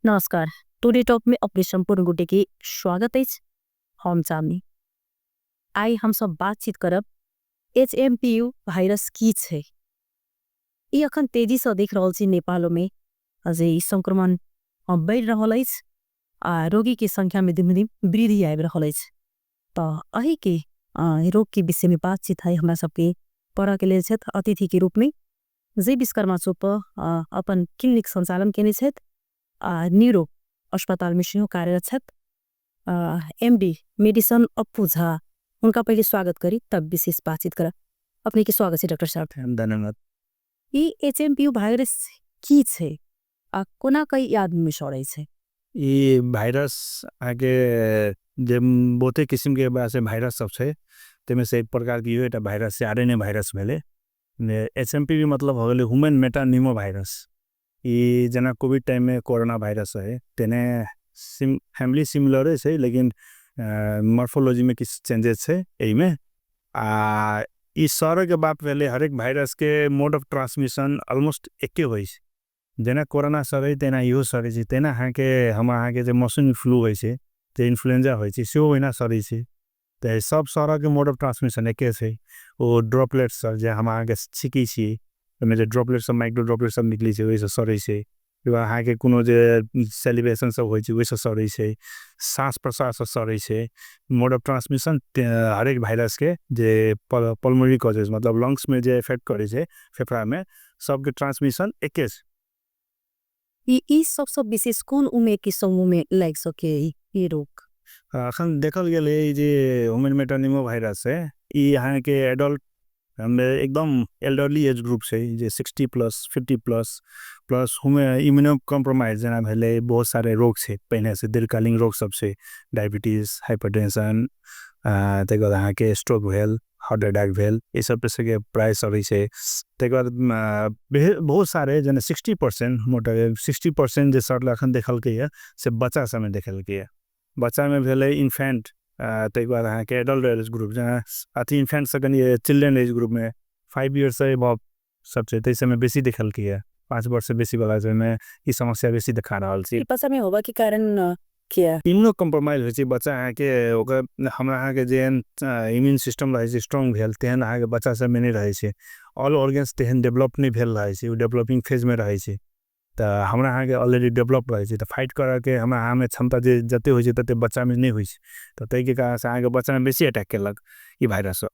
नमस्कार, today talk में अपने संपूर्ण गुटे के स्वागत है। हम चांदनी आई हम सब बातचीत करब एचएमपीयू वायरस की छे। ये अखन तेजी से देख रहल छी नेपालों में जे संक्रमण बढ़ रहल अछि आ रोगी के संख्या में दिन दिन वृद्धि आबि रहल अछि। तो अही के रोग के विषय में बातचीत है हमरा सबके पढ़ा के लेल छथि अतिथि के रूप में जे विश्वकर्मा चौक अपन क्लिनिक संचालन केने छथि आ न्यूरो अस्पताल में सेहो कार्यरत छथि एमडी मेडिसन अप्पू झा। उनका पहले स्वागत करी तब विशेष बातचीत करब। अपने के स्वागत है डॉक्टर साहब। धन्यवाद। ई एचएमपीयू वायरस की छे आ कोना कई आदमी में सड़ै छे? ई वायरस आके जे बहुते किस्म के वायरस सब छे, तेमे से एक प्रकार की एउटा वायरस से आरएनए वायरस भेले। एचएमपीवी मतलब हो गेलै ह्यूमन मेटान्यूमो वायरस। ई जना कोविड टाइम में कोरोना वायरस है, तेने फैमिली सिमिलर है, लेकिन मॉर्फोलॉजी में किछ चेंजेस है एही में। आ ई सारा के बात भेले हर एक वायरस के मोड ऑफ ट्रांसमिशन ऑलमोस्ट एके होइस। जना कोरोना सरे तेना इहो सरे छे, तेना हाके हम हाके जे मौसमी फ्लू होइस, जे इन्फ्लुएंजा होइस, सेहो होइना सरे छे। ते सब सारा के मोड ऑफ ट्रांसमिशन एके छे। वो ड्रॉपलेट्स जे हम हाके छिकी छी, में जे ड्रॉपलेट्स सब माइक्रो ड्रॉपलेट्स सब निकली छे, वैसे सरे छे। हाके कोनो जे सेलिब्रेशन सब होइस, वैसे सरे छे। सांस प्रसार सब सरे छे। मोड ऑफ ट्रांसमिशन हर एक वायरस के जे पल्मोनरी कॉजेज मतलब लंग्स में जे इफेक्ट करे छे, फेफड़ा में सबके ट्रांसमिशन एके छे। ई सब सब विशेष कोन उम्र के समूह में लाग सके ई रोग? अखन देखल गेले जे ह्यूमन मेटान्यूमो वायरस है, ई यहाँ के एडल्ट एकदम एल्डरली एज ग्रुप से जे 60 प्लस 50 प्लस प्लस हुमे इम्यूनो कॉम्प्रोमाइज जना भेले बहुत सारे रोग से पहले से दीर्घकालीन रोग सब से डायबिटीज, हाइपरटेंशन, तकर बाद यहाँ के स्ट्रोक भेल, हार्ट अटैक भेल, ये सब पे से के प्राय सभी से। तकर बाद बहुत सारे जना 60% मोटा 60% जे सर लखन देखल के है, से बच्चा समय देखल के है। बच्चा में भेले इन्फेंट, तकर बाद यहाँ के एडल्ट एज ग्रुप जना अति इन्फेंट सकन ये चिल्ड्रन एज ग्रुप में 5 इयर्स से बहुत सबसे तैसे समय बेसी देखल के है। 5 वर्ष से बेसी वाला जो में ये समस्या बेसी दिखा रहा है। ये पसा में होगा कि कारण क्या? इम्यूनो कॉम्प्रोमाइज होची बच्चा है के ओकर हमरा है के जेन इम्यून सिस्टम रहे छे, स्ट्रांग भेल, तेहन है के बच्चा सब में नहीं रहे छे। ऑल ऑर्गन्स तेहन डेवलप नहीं भेल रहे छे, वो डेवलपिंग फेज में रहे छे। तो हमरा है के ऑलरेडी डेवलप रहे छे, तो फाइट करा के हमरा है में क्षमता जे जते होई छे तते बच्चा में नहीं होई छे। तो तई के कारण से आगे बच्चा में बेसी अटैक के लग ये वायरस।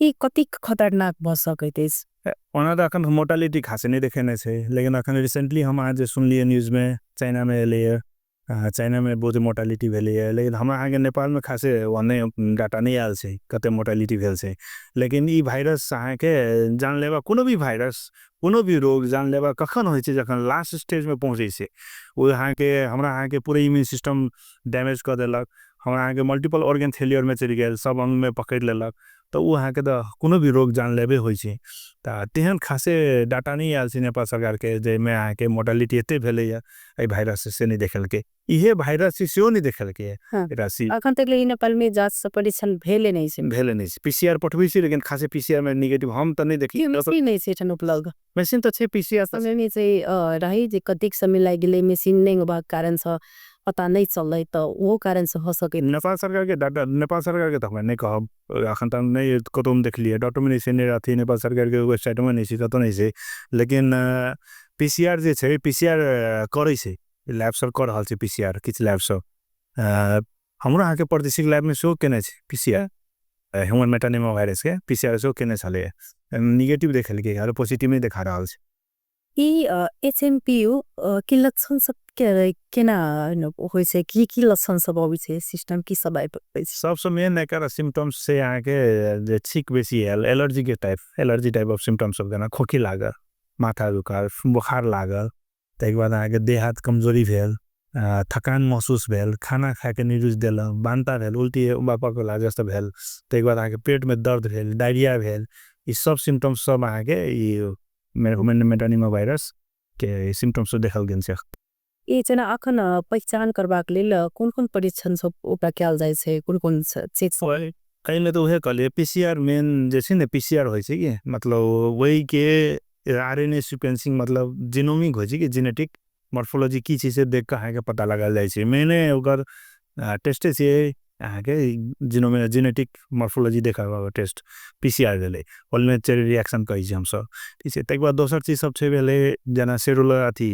ये कतिक खतरनाक भ सकैत अछि? ओना तो अखन मोर्टालिटी खासे नहीं देखेने छे, लेकिन अखन रिसेंटली हम आज सुन लिए न्यूज़ में चाइना में लिए, चाइना में बहुत मोर्टालिटी भेली है, लेकिन हम आगे नेपाल में खासे वने डाटा नहीं आल छे कते मोर्टालिटी भेल छे। लेकिन ई वायरस आके जानलेवा कोनो भी वायरस कोनो भी रोग जानलेवा कखन होय छे जखन लास्ट स्टेज में पहुंचे छे, वो आके हमरा आके पूरे इम्यून सिस्टम डैमेज कर देलक, हमरा आके मल्टीपल ऑर्गन फेलियर में चली गेल, सब अंग में पकड़ लेलक, तो वो आके तो कोनो भी रोग जानलेवे होय छे। ता तेहन खासे डाटा नहीं आल छे नेपाल सरकार के जे में आके मोर्टालिटी एते भेले या ए वायरस से नहीं देखल के, इहे वायरस से सेहो नहीं देखल के। हाँ। अखन तक ले नेपाल में जांच सब परीक्षण भेले नहीं छे। भेले नहीं छे। पीसीआर पठबै छी लेकिन खासे पीसीआर में नेगेटिव हम त नहीं देखली। क्यों मशीन नहीं छे एठन उपलब्ध? मशीन त छे पीसीआर त समय में छे, रही जे कतेक समय लागि गेलै मशीन नहीं होबाक कारण से पता नहीं चललै त वो कारण से हो सके। नेपाल सरकार के डाटा, नेपाल सरकार के त हमरा नहीं कहब, अखन त नहीं कतौ हम देखलियै, डाटा में नहीं छे, नहीं रहती, नेपाल सरकार के वेबसाइट में नहीं छे, कतौ नहीं छे। लेकिन पीसीआर जे छे, पीसीआर करै छे, लैब सब कर रहल छे पीसीआर, किछ लैब सब। हमरा अहाँके प्रादेशिक लैब में सेहो केने छे पीसीआर, ह्यूमन मेटान्यूमो वायरस के पीसीआर सेहो केने छलै, नेगेटिव देखलकै, आरो पॉजिटिव नहीं देखा रहल छे। ई एचएमपीयू के लक्षण सब केना होय छे, की की लक्षण सब आबै छे, सिस्टम की सब आबै छे? सबसे मेन एकर सिम्टम्स से अहाँके जे छींक बेसी आयल, एलर्जी के type, allergy type of symptoms सब जेना खोखी लागल, माथा दुखाल, बुखार लागल, तकर बाद अहाँके देह हाथ कमजोरी भेल, थकान महसूस भेल, खाना खा के निरुज देलक, बांता भेल, उल्टी बापक लागल भेल, तकर बाद अहाँके पेट में दर्द भेल, डायरिया भेल, ई सब सिम्टम्स सब अहाँके ई ह्यूमन मेटान्यूमो वायरस के सिम्टम्स सब देखल गेल छै। ई जना अखन पहचान करबाक लेल कोन-कोन परीक्षण सब ओकरा कयल जाइ छै, कोन-कोन चेक सब? एहिमे तऽ उहे कहलियै, पीसीआर मेन जे छै ने, पीसीआर होइ छै कि, मतलब वही के आरएनए सीक्वेंसिंग मतलब जीनोमिक होइ छै कि, जेनेटिक मॉर्फोलॉजी की छै से देख कऽ अहाँके पता लगायल जाइ छै। मेने ओकर टेस्टे छै अहाँके जिनोमे जेनेटिक मॉर्फोलॉजी देखाबै टेस्ट, पीसीआर भेलै, पॉलीमरेज चेन रिएक्शन कहै छी हमसब, ठीक छै। ताहिके बाद दोसर चीज सब छै भेलै जेना सेरुलर अथी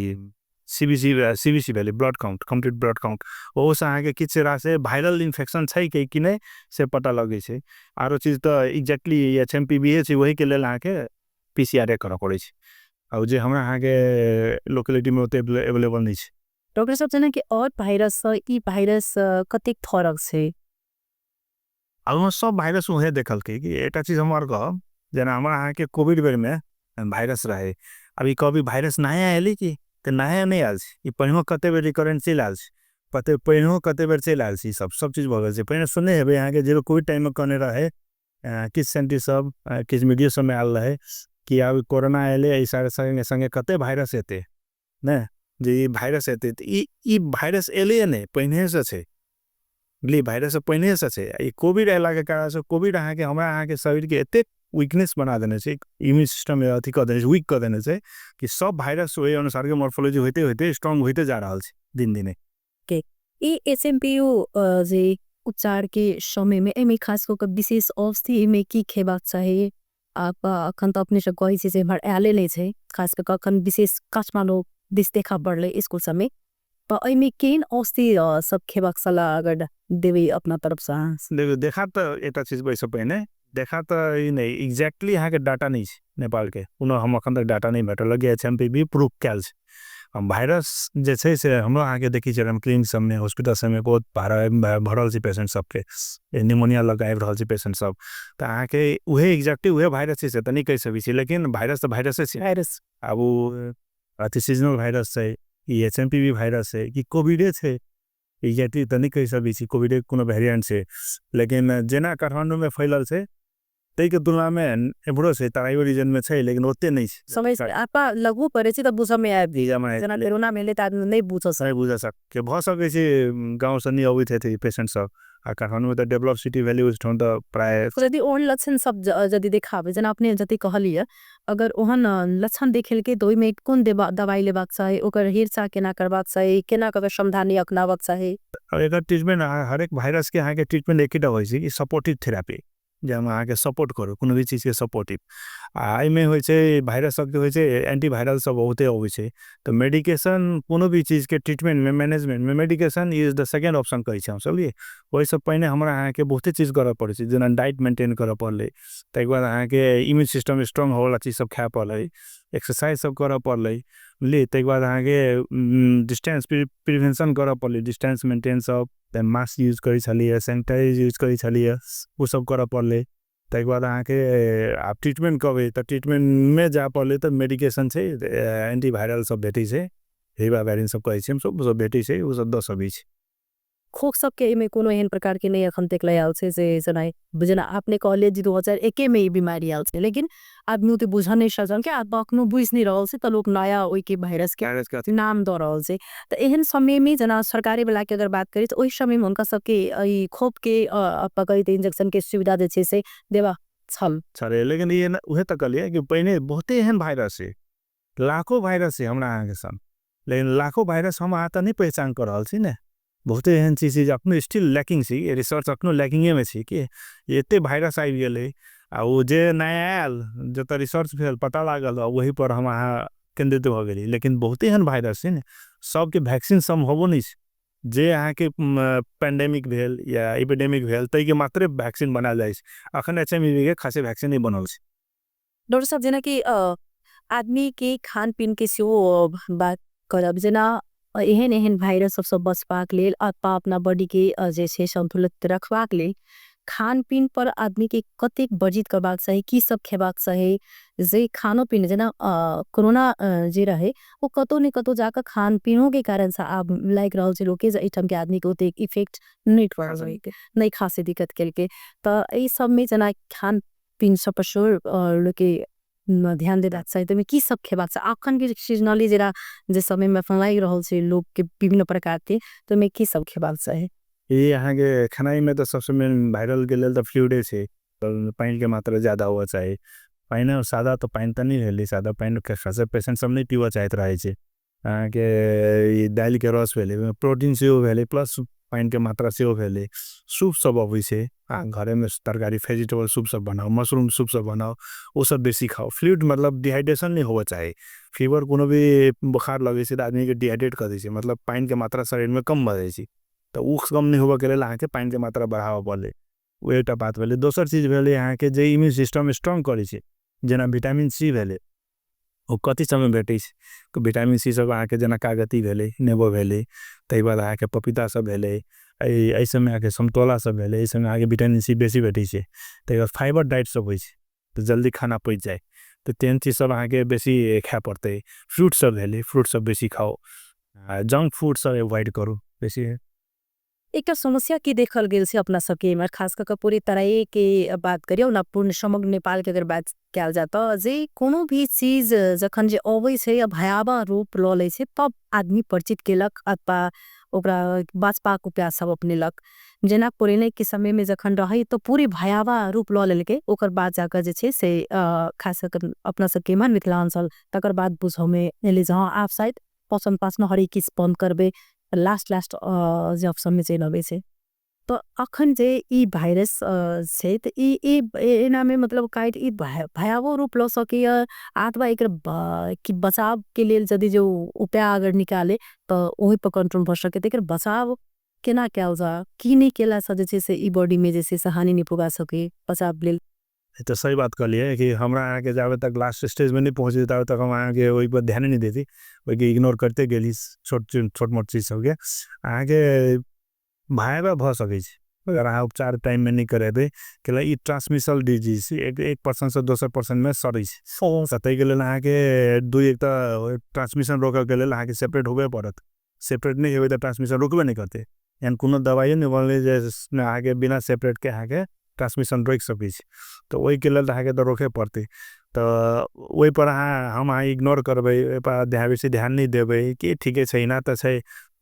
सीबीसी, सीबीसी भेलै blood count, complete blood count, ओहोसँ अहाँके किछु रासे वायरल इन्फेक्शन छै कि नहि से पता लगै छै। आरो चीज तऽ एक्जैक्टली एच एम पी भी छै, ओहिके लेल अहाँके पीसीआर करऽ पड़ै छै, आ जे हमरा अहाँके लोकेलिटीमे ओते एवेलेबल नहि छै। डॉक्टर साहब, जेनाकि और वायरस ई वायरस कतेक फरक छै? आब सब वायरस उहे देखलकै कि एकटा चीज हम आओर कहब, जेना हमरा अहाँके कोविड बेरमे वायरस रहे, अभी कभी वायरस नया आयल कि तऽ नया नहि आयल छै, ई पहिनो कते बेर रिकरेंट चलि आयल छै, कते पहिनो कते बेर चलि आयल छै, ई सब सब चीज भऽ गेल छै। पहिने सुनने हेबै अहाँके जे कोविड टाइममे कहने रहे किछु साइंटिस्ट सब, किछु मीडियो सबमे आयल रहे कि आब कोरोना एलै एहि संगे संगे कते वायरस एतै ने, जे ई वायरस एतै, तऽ ई वायरस एलैए नहि, पहिनेसँ छै, बुझलियै, वायरस पहिनेसँ छै। ई कोविड अयलाके कारणसँ कोविड अहाँके हमरा अहाँके शरीरके एतेक वीकनेस बना देने छै, इम्यून सिस्टम अथी कऽ देने छै, वीक कऽ देने छै कि सब वायरस ओहि अनुसारके मॉर्फोलॉजी होइते होइते स्ट्रॉन्ग होइते जा रहल छै दिन दिने। ई एच एम पी यू जे उपचारके समयमे एहिमे खास कऽ कऽ विशेष औषधि एहिमे की खेबाक चाही? आप अखन तऽ अपने सब कहै छी जे एम्हर आयले नहि छै, खास कऽ कऽ अखन विशेष काठमाडौँ दिस देखा पड़लै स्कूल सबमे, तऽ एहिमे केहन औषधि सब खेबाक सलाह अगर देबै अपना तरफसँ? देखियौ, देखा तऽ एकटा चीज ओहिसँ पहिने देखा तऽ ई नहि एक्जैक्टली अहाँके डाटा नहि छै नेपालके, कोनो हम अखन तक डाटा नहि भेटल कि एच एम पी भी प्रूफ कयल छै। वायरस जे छै से हमरो अहाँके देखै छियै क्लिनिक सबमे, हॉस्पिटल सबमे बहुत भरल छै पेशेंट सबके, निमोनिया लऽ कऽ आबि रहल छै पेशेंट सब, तऽ अहाँके उहे एक्जैक्टली उहे वायरस छै से तऽ नहि कहि सकै छी, लेकिन वायरस तऽ वायरसे छै। वायरस आब ओ अथी सीजनल वायरस छै कि एच एम पी भी वायरस छै कि कोविडे छै, एक्जैक्टली तऽ नहि कहि सकै छी कोविडे कोनो वेरिएंट छै, लेकिन जेना काठमाण्डूमे फैलल छै ताहिके तुलनामे एम्हरो छै, तराइयो रीजनमे छै, लेकिन ओते नहि छै। समय आपा लगू पड़ै छै तऽ बुझऽमे आबि, जेना कोरोना भेलै तऽ आदमी नहि बुझऽ सकै, बुझऽ सकै, भऽ सकै छै गाँवसँ नहि अबैत हेतै पेशेंट सब, आ काठमाण्डूमे तऽ डेवलप सिटी भेलै ओहिठाम तऽ प्राय। यदि ओहन लक्षण सब यदि देखाबै, जेना अपने जते कहलियै, अगर ओहन लक्षण देखेलकै तऽ ओहिमे कोन दवाइ लेबाक चाही, ओकर हेरचाह केना करबाक चाही, केना कऽ सावधानी अपनाबक चाही? एकर ट्रीटमेंट, हरेक वायरसके अहाँके ट्रीटमेंट एकेटा होइ छै कि सपोर्टिव थेरापी, जे हम अहाँके सपोर्ट करू कोनो भी चीजके सपोर्टिव। आ एहिमे होइ छै वायरस सबके होइ छै एंटीवायरल सब बहुते अबै छै, तऽ मेडिकेशन कोनो भी चीजके ट्रीटमेंटमे मैनेजमेंटमे medication is the second option कहै छी हमसब कि ओहिसँ पहिने हमरा अहाँके बहुते चीज करऽ पड़ै छै, जेना डाइट मेंटेन करऽ पड़लै, ताहिके बाद अहाँके इम्यून सिस्टम स्ट्रॉन्ग होवला चीज सब खाय पड़लै, एक्सरसाइज सब करऽ पड़लै, बुझलियै। ताहिके बाद अहाँके डिस्टेंस प्रिवेंशन करऽ पड़लै, डिस्टेंस मेंटेन सब, मास्क यूज करै छलियै, सैनिटाइज यूज करै छलियै, ओ सब करऽ पड़लै। ताहिके बाद अहाँके आब ट्रीटमेंट कहबै तऽ ट्रीटमेंटमे जाय पड़लै, तऽ मेडिकेशन छै, एंटीवायरल सब भेटै छै, रिबावेरिन सब कहै छै हमसब, ओ सब भेटै छै, ओ सब दऽ सकै छी। खोक सबके एहिमे कोनो एहन प्रकार के नहि अखन तक आयल छै जे जेना अपने कहलियै जे 2001 मे ई बीमारी आयल छै, लेकिन आदमी ओते बुझऽ नहि सकल कि आब अखनो बुझि नहि रहल छै, तऽ लोक नया ओहिके वायरस के नाम दऽ रहल छै। तऽ एहन समय मे जेना सरकारी वाला के अगर बात करी तऽ ओहि समय मे हुनका सबके एहि खोप के पकड़ैत इंजेक्शन के सुविधा जे छै से देबा छल छलै, लेकिन ई उहे तऽ कहलियै कि पहिने बहुते एहन वायरस छै, लाखो वायरस छै हमरा अहाँके संग, लेकिन लाखो वायरस हम अहाँ तऽ नहि पहचान कऽ रहल छी ने, बहुते एहन चीज छै जे अखनो स्टिल लैकिंग छै, रिसर्च अखनो लैकिंगेमे छै कि एते वायरस आबि गेलै, आ ओ जे नया आयल जतऽ रिसर्च भेल पता लागल वही पर हम अहाँ केन्द्रित भऽ गेली, लेकिन बहुते एहन वायरस छै ने सबके वैक्सीन सम्भवो नहि छै, जे अहाँके पेंडेमिक भेल या एपिडेमिक भेल ताहिके मात्रे वैक्सीन बनायल जाइ छै, अखन एच एम वी के खासे वैक्सीन नहि बनल छै। डॉक्टर साहब, जेनाकि आदमी के खान पीन के सेहो बात करब, जेना एहन एहन वायरस सबसँ बचबाक लेल अथवा अपना बॉडी के जे छै संतुलित रखबाक लेल खान पीन पर आदमी के कतेक वर्जित करबाक चाही, की सब खेबाक चाही? जे खानो पीन जेना कोरोना जे रहे ओ कतौ ने कतौ जाकऽ खान पीनो के कारण से आब लागि रहल छै लोकके जे एहिठाम के आदमी के ओतेक इफेक्ट नहि पड़ल, नहि खासे दिक्कत केलकै, तऽ एहि सबमे जेना खान पीन सब पर सेहो लोकके ध्यान देबाक चाही, तऽ ओहिमे की सब खेबाक चाही अखन के सीजनली जेना जे समय मे लागि रहल छै लोकके विभिन्न प्रकार के, तऽ ओहिमे की सब खेबाक चाही? ई अहाँके खेनाइमे तऽ सबसँ मेन वायरल के लेल तऽ फ्लूइडे छै, पानिके मात्रा ज्यादा हुअ चाही, पानि सादा तऽ पानि तऽ नहि भेलै, सादा पानि खासे पेशेंट सब नहि पीबऽ चाहैत रहै छै। अहाँके दालिके रस भेलै, प्रोटीन सेहो भेलै, प्लस पानिके मात्रा सेहो भेलै। सूप सब अबै छै, अहाँ घरेमे तरकारी भेजिटेबल सूप सब बनाउ, मशरूम सूप सब बनाउ, ओ सब बेसी खाउ। फ्लूइड मतलब डिहाइड्रेशन नहीं होवा चाही। फीवर कोनो भी बुखार लगै छै त आदमीके डिहाइड्रेट कर दै छै, मतलब पानिके मात्रा शरीरमे कम भऽ जाइ छै। त उ कम नहीं होवा के लेल अहाँके पानिके मात्रा बढ़ावा पड़लै। ओ एकटा बात भेलै। दोसर चीज भेलै अहाँके जे इम्यून सिस्टम स्ट्रॉन्ग करै छै, जेना विटामिन सी भेलै, ओ कथी सबमे भेटै छै? विटामिन सी सब अहाँके जेना कागती भेलै, नेबो भेलै, तै बाद अहाँके पपीता सब भेलै, एहि सबमे अहाँके समतोला सब भेलै, एहि सबमे अहाँके विटामिन सी बेसी भेटै छै। तै बाद फाइबर डाइट सब होइ छै, त जल्दी खाना पचि जाइ, त तेहन चीज सब अहाँके बेसी खाय पड़तै। फ्रूट सब भेलै, फ्रूट सब बेसी खाउ, जंक फूड सब एवॉइड करू बेसी। एकटा समस्या की देखल गेल छै अपना सबके इमहर, खास कऽ पूरे तराई के बात करियौ ना, पूर्ण समग्र नेपाल के अगर बात कयल जाय तऽ जे कोनो भी चीज जखन जे अबै छै या भयावह रूप लऽ लै छै तब आदमी परिचित केलक अथवा ओकरा बचबाक उपाय सब अपनेलक। जेना कोरोना के समय में जखन रहै तऽ पूरे भयावह रूप लऽ लेलकै, ओकर बाद जाकऽ जे छै से खास कऽ अपना सबके इमहर मिथिलाञ्चल तकर बाद बुझऽमे एलै जे हँ आब शायद पचन पाचन हरेक किछु बन्द करबै, लास्ट लास्ट जे ऑप्शन में चलि अबै छै। तऽ अखन जे ई वायरस छै तऽ ई एनामे मतलब काटि ई भयावह रूप लऽ सकैए अथवा एकर कि बचाव के लेल यदि जो उपाय अगर निकाले तऽ ओहि पर कंट्रोल भऽ सकै, तऽ एकर बचाव केना कयल जाय, की नहि केलासँ जे छै से ई बॉडी में जे छै से हानि नहि पुगा सकै बचाव लेल? तऽ सही बात कहलियै कि हमरा अहाँके जाबे तक लास्ट स्टेजमे नहि पहुँचै ताबे तक हम अहाँके ओहिपर ध्याने नहि देती, ओहिके इग्नोर करिते गेली छोट छोट मोट चीज सबके। अहाँके भयावह भऽ सकै छै अगर अहाँ उपचार टाइममे नहि करेबै, कैला ई ट्रांसमिसल डिजीज छै, एक पर्सनसँ दोसर पर्सनमे सरै छै। तऽ ताहिके लेल अहाँके दुइ एक तऽ ट्रांसमिशन रोकऽके लेल अहाँके सेपरेट होबे पड़त। सेपरेट नहि हेबै तऽ ट्रांसमिशन रुकबे नहि करतै। एहन कोनो दवाइए नहि बनलै जे अहाँके बिना सेपरेटके अहाँके ट्रांसमिशन रोकि सकै छै। तऽ ओहिके लेल तऽ अहाँके तऽ रोके पड़तै। तऽ ओहिपर अहाँ हम अहाँ इग्नोर करबै, ओहिपर बेसी ध्यान नहि देबै कि ठीके छै, एना तऽ छै,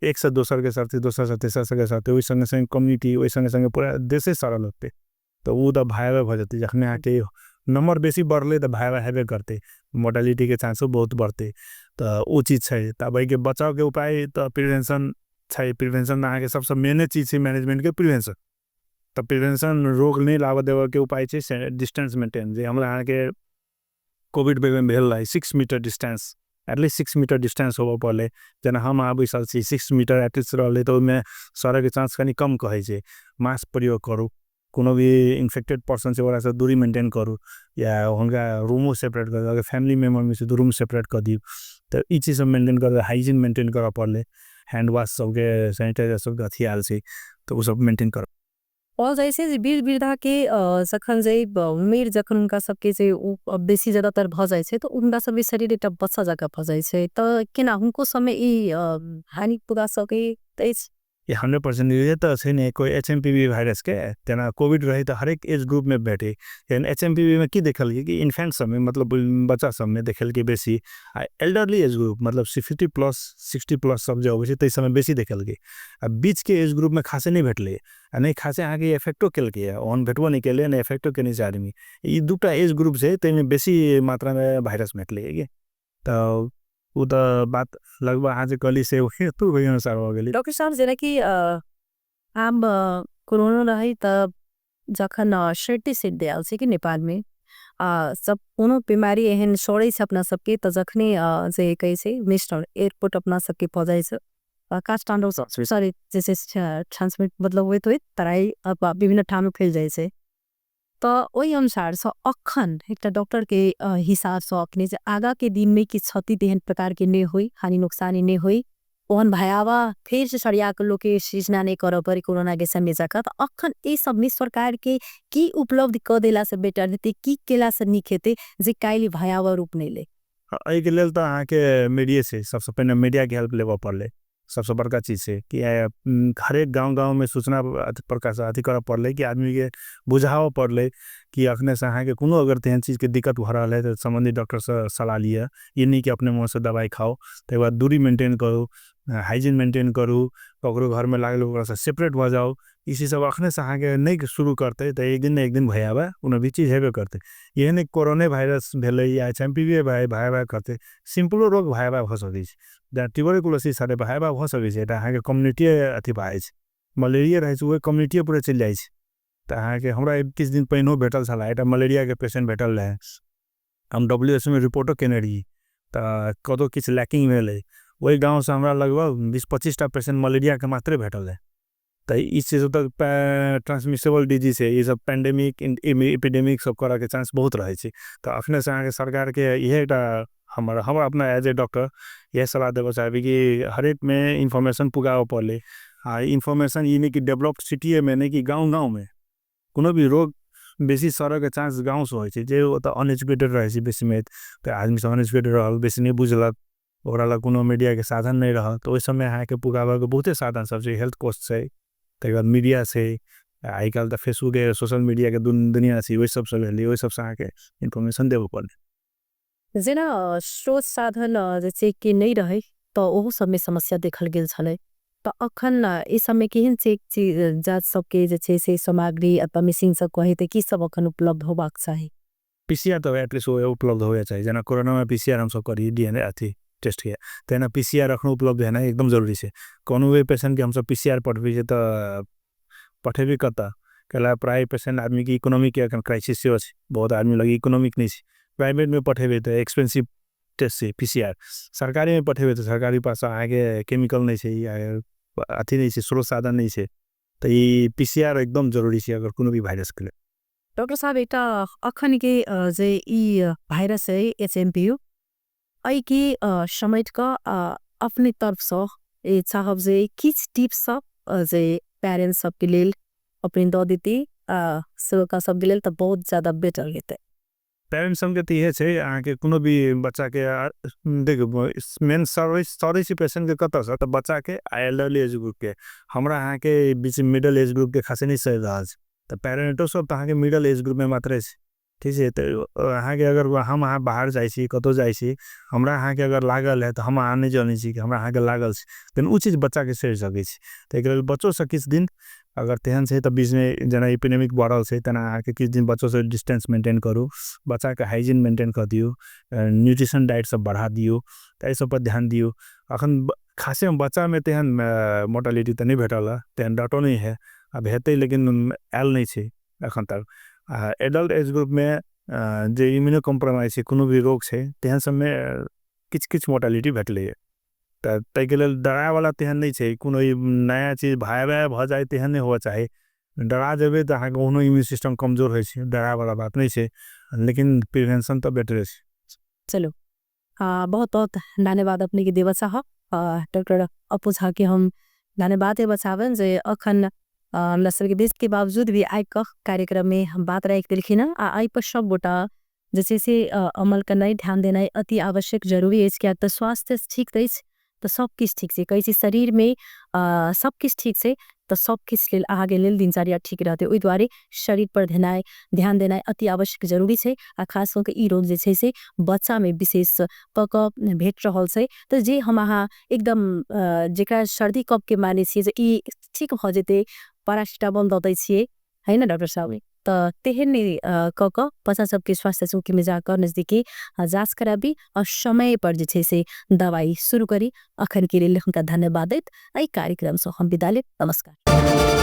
एकसँ दोसरके सरतै, दोसरसँ तेसरके सरतै, ओहि सङ्गे सङ्गे कम्युनिटी, ओहि सङ्गे सङ्गे पूरा देशे सरऽ लगतै। तऽ ओ तऽ भयावह भऽ जेतै। जखने अहाँके नम्बर बेसी बढ़लै तऽ भयावह हेबे करतै, मोर्टेलिटीके चान्सो बहुत बढ़तै। तऽ ओ चीज छै। तऽ आब एहिके बचावके उपाय तऽ प्रिवेन्शन छै। प्रिवेन्शन अहाँके सबसँ मेने चीज छै मैनेजमेन्टके प्रिवेन्शन। तऽ प्रिवेन्शन रोग नहि लागऽ देबऽके उपाय छै डिस्टेन्स मेन्टेन, जे हमरा अहाँके कोविड बेरमे भेल रहै 6 meter distance, at least 6 meter distance होबऽ पड़लै। जेना हम अहाँ बैसल छी, 6 मीटर एटलीस्ट रहलै तऽ ओहिमे सरयके चान्स कनि कम कहै छै। मास्क प्रयोग करू, कोनो भी इन्फेक्टेड पर्सन छै ओकरासँ दूरी मेन्टेन करू या हुनका रूमो सेपरेट कऽ दियौ, अगर फैमिली मेम्बरमे छै तऽ रूम सेपरेट कऽ दियौ। तऽ ई चीज सब मेन्टेन करू, हाइजीन मेन्टेन करऽ पड़लै, हैण्ड वाश सबके, सैनिटाइजर सबके अथी आयल छै, तऽ ओ सब मेन्टेन करू। कहल जाइ छै जे वीर वृद्धाके जखन जे उमेर जखन हुनका सबके जे ओ बेसी ज्यादातर भऽ जाइ छै तऽ हुनका सबके शरीर एकटा बच्चा जकाँ भऽ जाइ छै, तऽ केना हुनको सबमे ई हानि पुगा सकैत अछि? ई 100% ये तऽ छै ने कोइ एचएमपीवी वायरसके, जेना कोविड रहै तऽ हरेक एज ग्रुपमे भेटै, लेकिन एचएमपीवी मे की देखलकै कि इन्फेंट सबमे, मतलब बच्चा सबमे देखलकै बेसी, आ एल्डरली एज ग्रुप मतलब 50+, 60+ सब जे अबै छै ताहि सबमे बेसी देखलकै, आ बीचके एज ग्रुपमे खासे नहि भेटलै, आ नहि खासे अहाँके इफेक्टो केलकै, ओहन भेटबो नहि केलै, नहि इफेक्टो केने छै आदमी। ई दूटा एज ग्रुप छै ताहिमे बेसी मात्रामे वायरस भेटलै कि। तऽ ओ तऽ बात लगभग अहाँ जे कहली से ओहि अनुसार भऽ गेलै। डॉक्टर साहब, जेनाकि आब कोरोना रहै तऽ जखन सर्दी सर्दी आयल छै कि नेपालमे, सब कोनो बीमारी एहन सड़ै छै अपना सबके तऽ जखने जे कहै छै नेशनल एयरपोर्ट अपना सबके भऽ जाइ छै, काठमाडौँ सॉरी जे छै ट्रांसमिट मतलब होइत होइत तराई विभिन्न ठाम फैल जाइ छै। तऽ ओहि अनुसारसँ अखन एकटा डॉक्टरके हिसाबसँ अपने जे आगाँके दिनमे किछु क्षति तेहन प्रकारके नहि होइ, हानि नुकसानी नहि होइ, ओहन भयावह फेरसँ सरिया कऽ लोकके सृजना नहि करऽ पड़ै कोरोनाके समय जकाँ, तऽ अखन एहि सबमे सरकारके की उपलब्ध कऽ देलासँ बेटर हेतै, की केलासँ नीक हेतै जे काल्हि भयावह रूप नहि लै? एहिके लेल तऽ अहाँके मीडिये छै। सबसँ पहिने मीडियाके हेल्प लेबऽ पड़लै। सबसँ बड़का चीज छै कि हरेक गाँव गाँवमे सूचना प्रकाश अथी करऽ पड़लै कि आदमीके बुझाबऽ पड़लै कि अखनेसँ अहाँके कोनो अगर तेहन चीजके दिक्कत भऽ रहल है तऽ सम्बन्धित डॉक्टरसँ सलाह लिअ, ई नहि कि अपने मोनसँ दवाइ खाउ। ताहिके बाद दूरी मेन्टेन करू, हाइजिन मेन्टेन करू। ककरो घरमे लागल ओकरासँ सेपरेट भऽ जाउ। ई चीज सब अखनेसँ अहाँके नहि शुरू करतै तऽ एक दिन ने एक दिन भयावह कोनो भी चीज हेबे करतै। एहन नहि कोरोने वायरस भेलै या एच एम पी वी भयावह करतै, सिम्पलो रोग भयावह भऽ सकै छै। जेना ट्यूबरकुलोसिस छलै, भयावह भऽ सकै छै, तऽ अहाँके कम्युनिटीए अथी भऽ जाइ छै। मलेरिया रहै छै, ओहे कम्युनिटीए पूरा चलि जाइ छै। तऽ अहाँके हमरा किछु दिन पहिनहो भेटल छलै, एकटा मलेरियाके पेशेन्ट भेटल रहै। हम डब्ल्यू एच ओ मे रिपोर्टो केने रही, तऽ कतहु किछु लैकिंग भेलै। ओहि गाँवसँ हमरा लगभग 20-25 टा पेशेन्ट मलेरियाके मात्रे भेटल रहै। तऽ ई चीज तऽ ट्रांसमिसेबल डिजीज छै, ई सब पेन्डेमिक एपिडेमिक सब करऽके चान्स बहुत रहै छै। तऽ अखनेसँ अहाँके सरकारके इएह एकटा हमर अपना एज ए डॉक्टर इएह सलाह देबऽ चाहबै कि हरेकमे इन्फॉर्मेशन पुगाबऽ पड़लै। आओर इन्फॉर्मेशन ई नहि कि डेवलप्ड सिटीएमे नहि कि गाँव गाँवमे। कोनो भी रोग बेसी सरऽके चान्स गाँवसँ होइ छै, जे ओतऽ अनएजुकेटेड रहै छै बेसीमे। तऽ आदमी सब अनएजुकेटेड रहल, बेसी नहि बुझलक, ओकरा लग कोनो मीडियाके साधन नहि रहल, तऽ ओहि सबमे अहाँके पुगाबऽके बहुते साधन सब छै। हेल्थ पोस्ट छै, तकर बाद मीडिया छै, आइ काल्हि तऽ फेसबुके सोशल मीडियाके दुनिया छै, ओहि सबसँ भेलै, ओहि सबसँ अहाँके इन्फॉर्मेशन देबऽ पड़लै। जेना स्रोत साधन जे छै कि नहि रहै तऽ ओहो सबमे समस्या देखल गेल छलै, तऽ अखन ई सबमे केहन छै जाँच सबके जे छै से सामग्री अथवा मशीन सब कही तऽ की सब अखन उपलब्ध होबाक चाही? पीसीआर तऽ एटलीस्ट उपलब्ध होबे चाही। जेना कोरोनामे पीसीआर हमसब करी डीएनए अथी टेस्टके, तहिना पीसीआर एखनो उपलब्ध हेनाइ एकदम जरूरी छै। कोनो भी पेशेन्टके हमसब पीसीआर पठबै छियै तऽ पठेबै कतऽ? कैला प्राय पेशेन्ट आदमीके इकोनॉमीके एखन क्राइसिस सेहो छै, बहुत आदमी लग इकोनॉमिक नहि छै। प्राइवेटमे पठेबै तऽ एक्सपेंसिव टेस्ट छै पीसीआर, सरकारीमे पठेबै तऽ सरकारी पास अहाँके केमिकल नहि छै, अथी नहि छै, स्रोत साधन नहि छै। तऽ ई पीसीआर एकदम जरूरी छै अगर कोनो भी वायरसके लेल। डॉक्टर साहब, एकटा अखनके जे ई वायरस है एचएमपीयू, एहिके समेट कऽ अपने तरफसँ चाहब जे किछु टिप्स सब जे पेरेंट्स सबके लेल अपने दऽ देती सेवका सबके लेल तऽ बहुत ज्यादा बेटर हेतै। पेरेंट्स सबके तऽ इहे छै, अहाँके कोनो भी बच्चाके देखियौ, मेन सरै छै पेशेन्टके कतऽसँ? तऽ बच्चाके आ एल्डरली एज ग्रुपके। हमरा अहाँके बीच मिडल एज ग्रुपके खासे नहि सहि रहल छै, तऽ पेरेंटो सब तऽ अहाँके मिडल एज ग्रुपमे मात्रे छै। ठीक छै, तऽ अहाँके अगर हम अहाँ बाहर जाइ छी, कतहु जाइ छी, हमरा अहाँके अगर लागल है तऽ हम अहाँ नहि जनै छी कि हमरा अहाँके लागल छै, लेकिन ओ चीज बच्चाके सहि सकै छै। तऽ एहिके लेल बच्चोसँ किछु दिन अगर तेहन छै तऽ बीचमे जेना एपिडेमिक बढ़ल छै तेना अहाँके किछु दिन बच्चोसँ डिस्टेंस मेन्टेन करू, बच्चाके हाइजीन मेन्टेन कऽ दियौ, न्यूट्रिशन डाइट सब बढ़ा दियौ, तऽ एहि सबपर ध्यान दियौ। अखन खासेमे बच्चामे तेहन मोर्टालिटी तऽ नहि भेटल हँ, तेहन डाटो नहि है, आब हेतै लेकिन आयल नहि छै एखन तक। आ एडल्ट एज ग्रुपमे जे इम्यूनो कम्प्रोमाइज छै, कोनो भी रोग छै, तेहन सबमे किछु किछु मोर्टालिटी भेटलैए। तऽ ताहिके लेल डरावला तेहन नहि छै, कोनो ई नया चीज भयावह भऽ जाइ तेहन नहि हुअ चाही। डरा जेबै तऽ अहाँके ओहनो इम्यून सिस्टम कमजोर होइ छै, डरावला बात नहि छै, लेकिन प्रिवेंशन तऽ बेटरे छै। चलू, बहुत बहुत धन्यवाद अपने के देवा चाहब डॉक्टर अपू झा के। हम धन्यवाद देवा चाहबनि जे अखन हमरा सबके व्यस्त के बावजूद भी आइ कऽ कार्यक्रम में हम बात राखि देलखिन हँ, आ एहि पर सब गोटा जे छै से अमल करनाइ, ध्यान देनाइ अति आवश्यक जरूरी अछि, किएक तऽ स्वास्थ्य ठीक अछि तऽ सब किछु ठीक छै। कहै छै शरीरमे सब किछु ठीक छै तऽ सब किछु लेल अहाँके लेल दिनचर्या ठीक रहतै। ओहि दुआरे शरीर पर ध्यान देनाइ अति आवश्यक जरूरी छै, आ खास कऽ के ई रोग जे छै से बच्चामे विशेष कऽ कऽ भेट रहल छै, तऽ जे हम अहाँ एकदम जेकरा सर्दी कफके मानै छियै जे ई ठीक भऽ जेतै, पैरासिटामोल दऽ दै छियै, है ने डॉक्टर साहब? तऽ तेहन नहि कऽ कऽ बच्चा सबके स्वास्थ्य चौकीमे जाकऽ नजदीकी जाँच कराबी और समय पर जे छै से दवाई शुरू करी। अखन के लेल हुनका धन्यवाद दैत एहि कार्यक्रमसँ हम विदा लेब। नमस्कार।